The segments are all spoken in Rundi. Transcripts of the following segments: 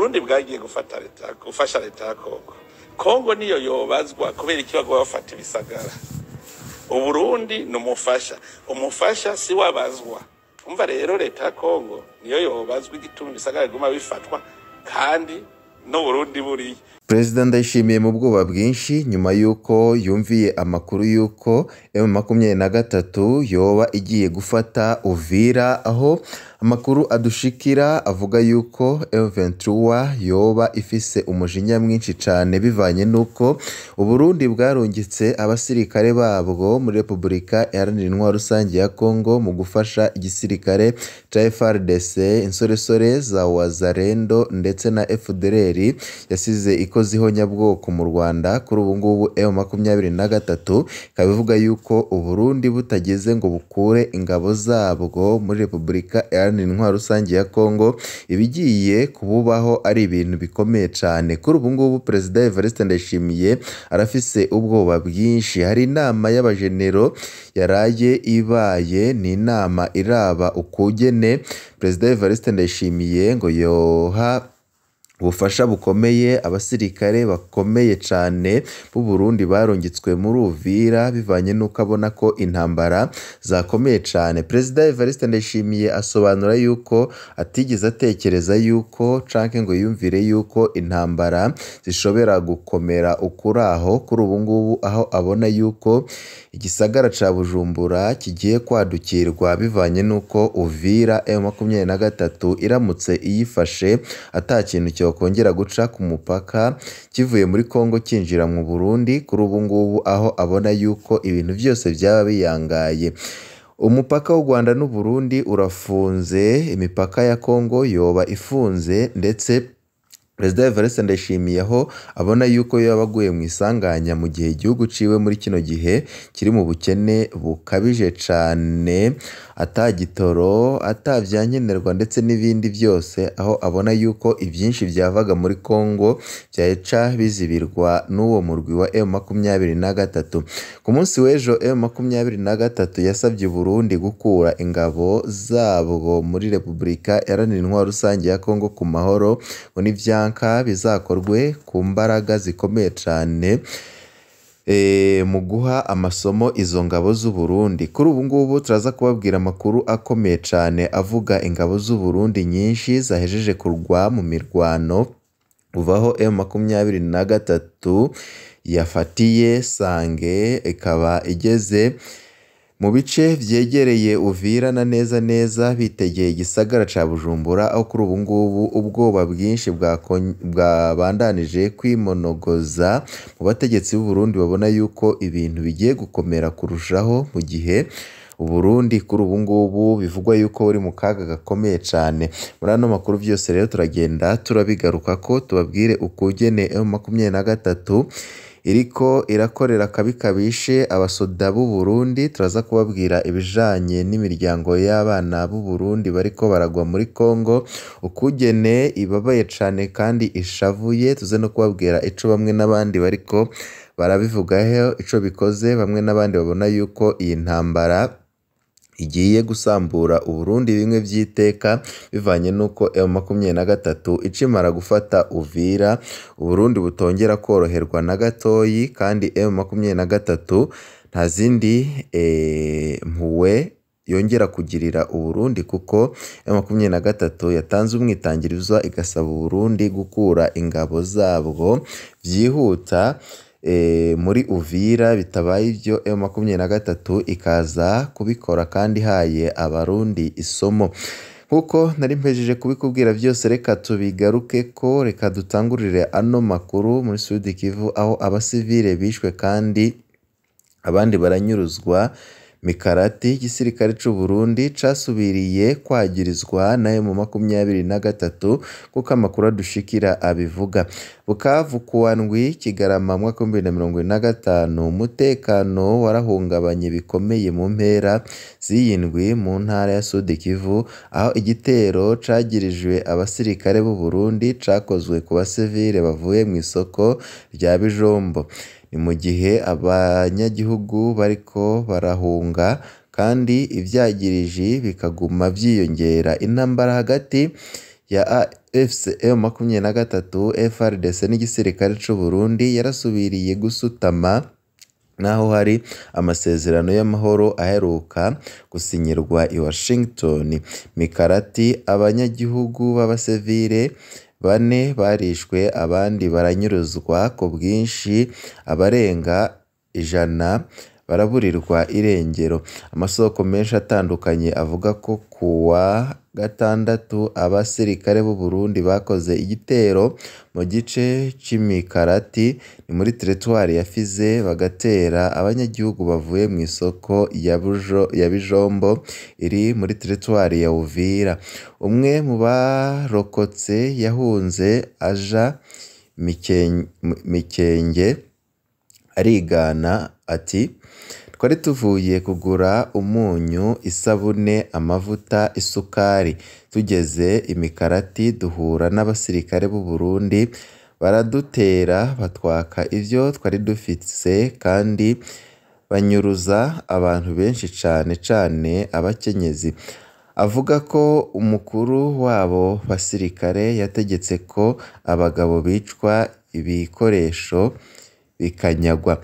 Uburundi bwagiye gufata leta, gufasha leta ya Kongo. Kongo niyo yobazwa kubera iki baguma bafata ibisagara. Uburundi ni umufasha, umufasha si wabazwa. Umva rero, leta ya Kongo niyo yobazwa igituma ibisagara biguma bifatwa kandi n'Uburundi buriyo. Perezida Ndayishimiye mu bwoba bwinshi nyuma y'uko yumviye amakuru y'uko M23 yoba igiye gufata Uvira, aho amakuru adushikira avuga y'uko M23 yoba ifise umujinya mwinshi cane bivanye n'uko Uburundi bwarungitse abasirikare babwo muri Repubulika Iharanira Intwaro Rusange ya Kongo mu gufasha igisirikare ca FARDC, insoresore za Wazalendo ndetse na FDLR yasize ikoze ihonyabwoko mu Rwanda. Kuri ubu ngubu M23 ikaba ivuga yuko Uburundi butageze ngo bukure ingabo zabwo muri Repubulika Iharanira Intwaro Rusange ya Kongo, ibigiye kububaho ari ibintu bikomeye cane. Kuri ubu ngubu Perezida Evariste Ndayishimiye arafise ubwoba bwinshi. Hari inama y'abajenero yaraye ibaye, ni inama iraba ukugene Perezida Evariste Ndayishimiye ngo yoha ubufasha bukomeye abasirikare bakomeye cane b'u Burundi barungitswe muri Uvira, bivanye n'uko abona ko intambara zakomeye cane. Perezida Evariste Ndayishimiye asobanura yuko atigeze atekereza yuko canke ngo yumvire yuko intambara zishobora gukomera ukuraho. Kuri ubu ngubu aho abona yuko igisagara ca Bujumbura kigiye kwadukirwa bivanye n'uko Uvira M23 iramutse iyifashe ata kintu cyokongera guca ku mupaka kivuye muri Kongo kinjira mu Burundi. Kuri ubu ngubu aho abona yuko ibintu byose byaba biyangaye. Umupaka w'u Rwanda n'u Burundi urafunze, imipaka ya Kongo yoba ifunze, ndetse Perezida Evariste Ndayishimiye aho abona yuko yoba aguye mu isanganya mu gihe igihugu ciwe muri kino gihe kiri mu bukene bukabije cane, ata gitoro, ata vyankenerwa ndetse n'ibindi byose, aho abona yuko ivyinshi vyavaga muri Kongo vyaca bizibirwa n'uwo murwi wa M23. Ku munsi w'ejo M23 yasavye Uburundi gukura ingabo zabwo muri Repubulika Iharanira Intwaro Rusange ya Kongo ku mahoro, ngo n'ivyanka bizakorwe ku mbaraga zikomeye cane mu guha amasomo izo ngabo z'u Burundi. Kuri ubu ngubu turaza kubabwira amakuru akomeye cane avuga ingabo z'u Burundi nyinshi zahejeje kurwa mu mirwano kuva aho M23 yafatiye Sange ikaba igeze mu bice vyegereye Uvira na neza neza bitegeye igisagara ca Bujumbura, aho kuri ubu ngubu ubwoba bwinshi bwabandanije kwimonogoza mu bategetsi b'u Burundi, babona yuko ibintu bigiye gukomera kurushaho mu gihe Uburundi kuri ubu ngubu bivugwa yuko buri mu kaga gakomeye cane. Muri ano makuru vyose rero turagenda turabigarukako, tubabwire ukugene M23 iriko irakorera akabi kabishe abasoda b'u Burundi. Turaza kubabwira ibijanye n'imiryango y'abana b'u Burundi bariko baragwa muri Kongo, ukugene ibabaye cane kandi ishavuye. Tuze no kubabwira ico bamwe n'abandi bariko barabivugaho, ico bikoze. Bamwe n'abandi babona yuko iyi ntambara igiye gusambura Uburundi bimwe vy'iteka, bivanye n'uko M23 icimara gufata Uvira Uburundi butongera koroherwa na gatoyi, kandi M23 nta zindi mpuwe yongera kugirira Uburundi, kuko M23 yatanze umwitangirizo igasaba Uburundi gukura ingabo zabwo vyihuta muri Uvira, bitabaye ivyo M23 ikaza kubikora kandi ihaye Abarundi isomo. Nkuko nari mpejeje kubikubwira vyose, reka tubigarukeko, reka dutangurire ano makuru muri Sud Kivu, aho abasivile bishwe kandi abandi baranyuruzwa. Mikarati igisirikare c'u Burundi casubiriye kwagirizwa na M23 kuko amakuru adushikira abivuga. Bukavu kuwa ndwi Kigarama mwaka 2025 umutekano warahungabanye bikomeye mu mpera z'iyi ndwi mu ntara ya Sud Kivu, aho igitero cagirijwe abasirikare b'u Burundi cakozwe ku basivile bavuye mw'isoko rya Bijombo. Ni mu gihe abanyagihugu bariko barahunga kandi ivyagiriji bikaguma vyiyongera. Intambara hagati ya AFC M23, FARDC n'igisirikare c'u Burundi yarasubiriye gusutama naho hari amasezerano y'amahoro aheruka gusinyirwa i Washington. Mikarati abanyagihugu b'abasivile 4 barishwe abandi baranyuruzwa ku bwinshi, abarenga 100 baraburirwa irengero. Amasoko menshi atandukanye avuga ko kuwa gatandatu abasirikare b'u Burundi bakoze igitero mu gice c'Imikarati ni muri teritwari ya Fizi, bagatera abanyagihugu bavuye mu isoko ya Bijombo iri muri teritwari ya Uvira. Umwe mu barokotse yahunze aja Mikenge arigana ati: "Twari tuvuye kugura umunyu, isabune, amavuta, isukari. Tugeze Imikarati duhura n'abasirikare b'u Burundi baradutera batwaka ivyo twari dufise kandi banyuruza abantu benshi cane cane abakenyezi." Avuga ko umukuru w'abo basirikare yategetse ko abagabo bicwa ibikoresho bikanyagwa.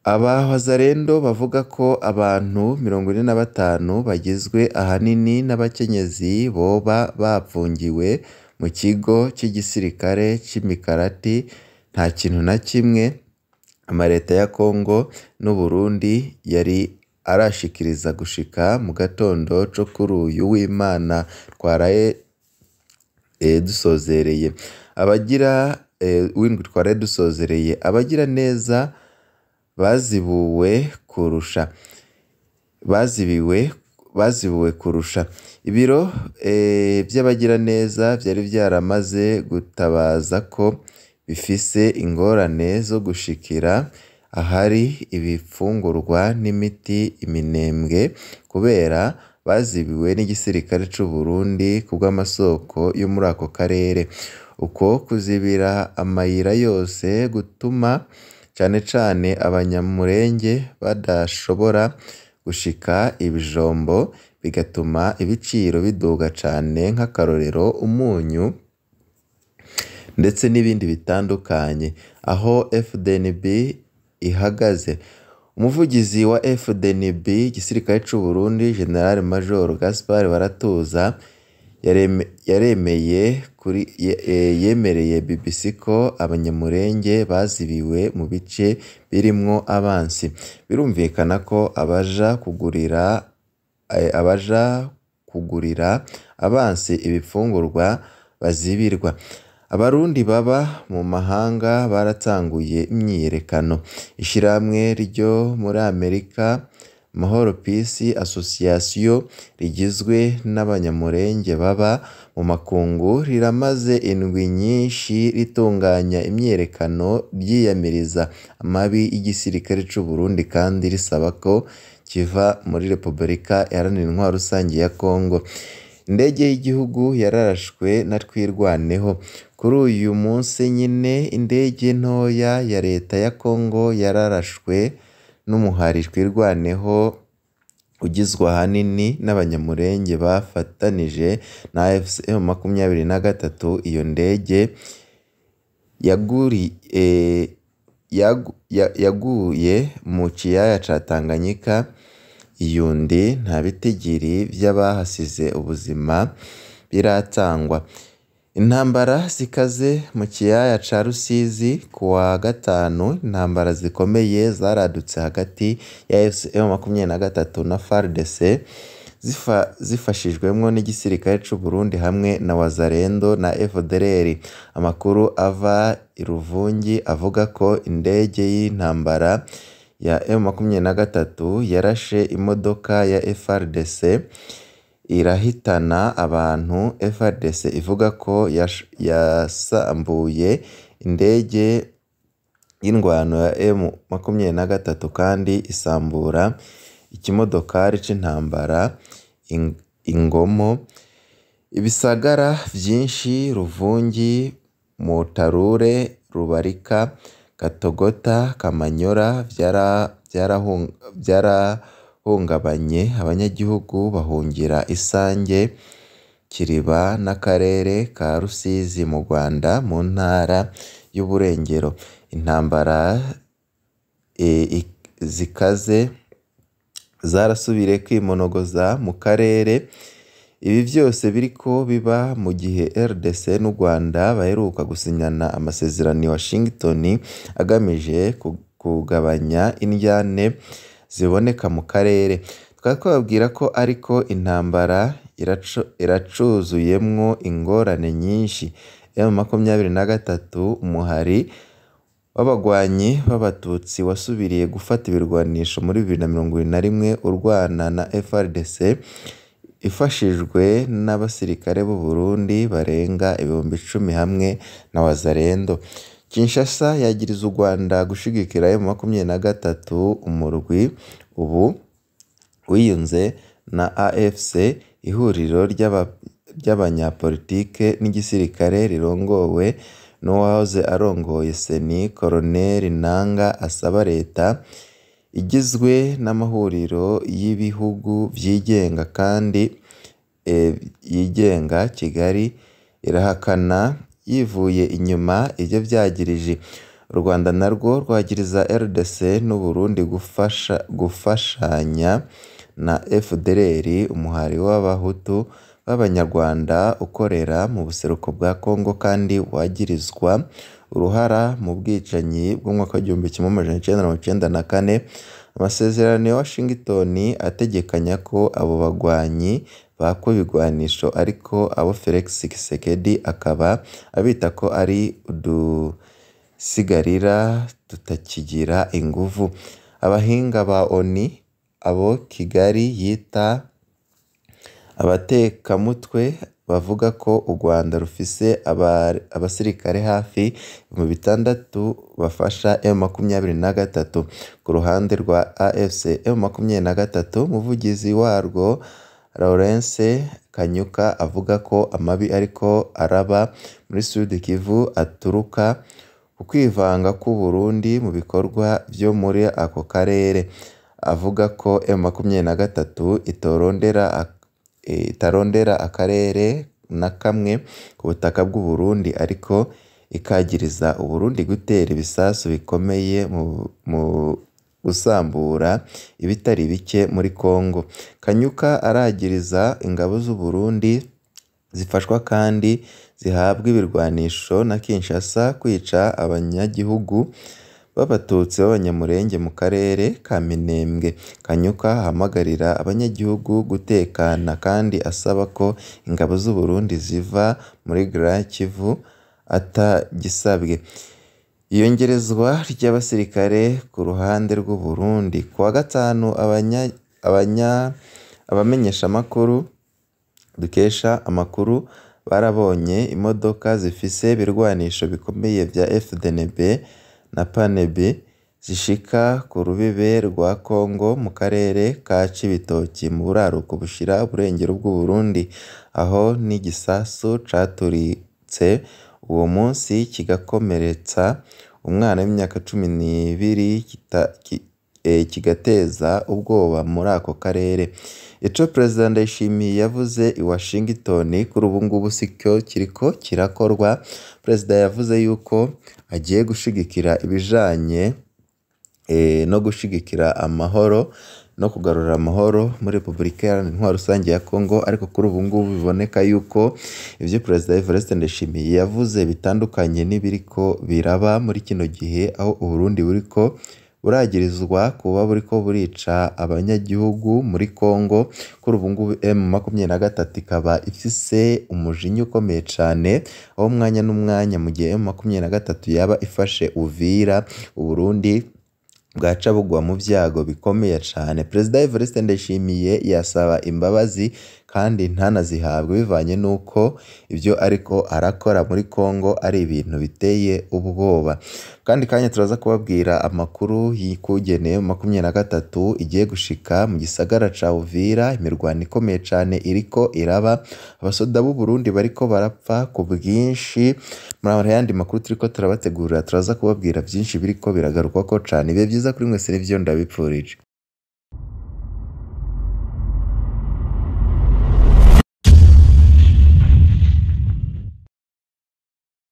Aba Wazalendo bavuga ko abantu 45 bagizwe ahanini n'abakenyezi boba bapfungiwe mu kigo c'igisirikare c'Imikarati. Nta kintu na kimwe amareta ya Congo n'u Burundi yari arashikiriza gushika mu gatondo co kuri uyu w'Imana twaraye dusozereye. Abagira w'indwi twaraye dusozereye, abagira neza bazibuwe kurusha bazibuwe kurusha. Ibiro vy'abagira neza vyari vyaramaze gutabaza ko bifise ingorane zo gushikira ahari ibifungurwa n'imiti iminembwe kubera bazibiwe n'igisirikare c'u Burundi kubw'amasoko yo muri ako karere. Uko kuzibira amayira yose gutuma cane cane abanyamurenge badashobora gushika ibijombo, bigatuma ibiciro biduga cane, nk'akarorero umunyu ndetse n'ibindi bitandukanye. Aho FDNB ihagaze, umuvugizi wa FDNB igisirikare c'u Burundi General Major Gaspard Baratuza yaremeye kuri yemereye BBC ko abanyamurenge bazibiwe mu bice birimwo abansi. Birumvikana ko abaja kugurira abansi ibifungurwa bazibirwa. Abarundi baba mu mahanga baratanguye imyiyerekano. Ishirahamwe ryo muri Amerika Mahoro Peace Association rigizwe n'abanyamurenge baba mu makungu riramaze indwi nyinshi ritunganya imyiyerekano ryiyamiriza amabi y'igisirikare c'u Burundi kandi risaba ko kiva muri Repubulika Iharanira Intwaro Rusange ya Congo. Indege y'igihugu yararashwe na Twirwaneho. Kuri uyu munsi nyine indege ntoya ya leta ya Congo yararashwe n'umuhari Twirwaneho ugizwe ahanini n'abanyamurenge bafatanije na AFC M23. Iyo ndege yaguye mu kiyaya ca Tanganyika iyundi nta bitigiri vy'abahasize ubuzima biratangwa. Intambara zikaze mu kiyaya ca Rusizi kuwa gatanu, intambara zikomeye zaradutse hagati ya AFC M23 na FARDC zifashijwemwo n'igisirikare c'u Burundi hamwe na Wazalendo na FDLR. Amakuru ava i Ruvungi avuga ko indege y'intambara ya M23 yarashe imodoka ya FARDC irahitana abantu. FARDC ivuga ko yasambuye indege y'indwano ya M23 kandi isambura ikimodokari c'intambara ingomo. Ibisagara vyinshi Ruvungi, Mutarure, Rubarika, Katogota, Kamanyora vyarahungabanye, abanyagihugu bahungira Isange, Kiriba n'akarere ka Rusizi mu Rwanda mu ntara y'Uburengero. Intambara zikaze zarasubiriye kwimonogoza mu karere. Ibi vyose biriko biba mu gihe RDC n'u Rwanda baheruka gusinyana amasezerano i Washington agamije kugabanya indyane ziboneka mu karere. Tukaba twababwira ko ariko intambara iracuzuyemwo ingorane nyinshi. M23, umuhari w'abagwanyi b'abatutsi wasubiriye gufata ibirwanisho muri 2021 urwana na FARDC ifashijwe n'abasirikare b'u Burundi barenga 10,000 hamwe na Wazalendo. Kinshasa yagiriza u Rwanda gushigikira M23, umurwi ubu wiyunze na AFC, ihuriro ry'abanyapolitike n'igisirikare rirongowe n'uwahoze arongoye Seni, Colonel Nanga, asaba leta igizwe n'amahuriro y'ibihugu vyigenga kandi yigenga. Kigali irahakana yivuye inyuma ivyo vyagirije. U Rwanda narwo rwagiriza RDC n'u Burundi gufashanya na FDLR, umuhari w'abahutu b'abanyarwanda ukorera mu buseruko bwa Congo kandi wagirizwa uruhara mu bwicanyi bw'umwaka w'1994. Amasezerano ya Washington ategekanya ko abo bagwanyi bakwa ibigwanisho, ariko abo Felix Tshisekedi akaba abita ko ari udusigarira tutakigira inguvu. Abahinga ba ONU, abo Kigali yita abatekamutwe, bavuga ko u Rwanda rufise abasirikare hafi 6,000 bafasha M23. Ku ruhande rwa AFC M23, umuvugizi warwo Lawrence Kanyuka avuga ko amabi ariko araba muri Sud Kivu aturuka ku kwivanga kw'u Burundi mu bikorwa vyo muri ako karere. Avuga ko M23 itarondera akarere na kamwe ku butaka bw'u Burundi, ariko ikagiriza u Burundi gutera ibisasu bikomeye mu gusambura ibitari bike muri Congo. Kanyuka aragiriza ingabo z'u Burundi zifashwa kandi zihabwa ibirwanisho na Kinshasa kwica abanyagihugu b'abatutsi b'abanyamurenge mu karere ka Minembwe. Kanyuka ahamagarira abanyagihugu gutekana kandi asaba ko ingabo z'u Burundi ziva muri Grand Kivu atagisabwe. Iyongerezwa ry'abasirikare ku ruhande rw'u Burundi. Ku wa gatanu, abamenyeshamakuru dukesha amakuru barabonye imodoka zifise ibirwanisho bikomeye vya FDNB na PANB zishika ku rubibe rwa Congo mu karere ka Cibitoki mu buraruko bushira uburengero bw'u Burundi, aho n'igisasu caturitse uwo munsi kigakomeretsa umwana w'imyaka 12, kigateza ubwoba muri ako karere. Ico Perezida Ndayishimiye yavuze i Washington kuri ubu ngubu sicyo kiriko kirakorwa. Perezida yavuze yuko agiye gushigikira ibijanye no gushigikira amahoro no kugarura amahoro muri Repubulika Iharanira Intwaro Rusange ya Congo, ariko kuri ubu ngubu biboneka yuko ivyo Perezida Evariste Ndayishimiye yavuze bitandukanye n'ibiriko biraba muri kino gihe, aho u Burundi buriko buragirizwa kuba buriko burica abanyagihugu muri Congo. Kuri ubu ngubu M23 ikaba ifise umujinya ukomeye cane, aho umwanya n'umwanya mu gihe M23 yaba ifashe Uvira, u Burundi bwaca bugwa mu vyago bikomeye cane. Perezida Evariste Ndayishimiye yasaba imbabazi kandi ntanazihabwe, bivanye n'uko ivyo ariko arakora muri Congo ari ibintu biteye ubwoba. Kandi kanya turaza kubabwira amakuru y'ikugene 23 igiye gushika mu gisagara ca Uvira. Imirwano ikomeye cane iriko iraba, abasoda b'u Burundi bariko barapfa ku bwinshi. Muri yandi makuru turiko turabategurira turaza kubabwira vyinshi biriko biragarukwako cane. Ibihe vyiza kuri mwese nivyo ndabipfurije.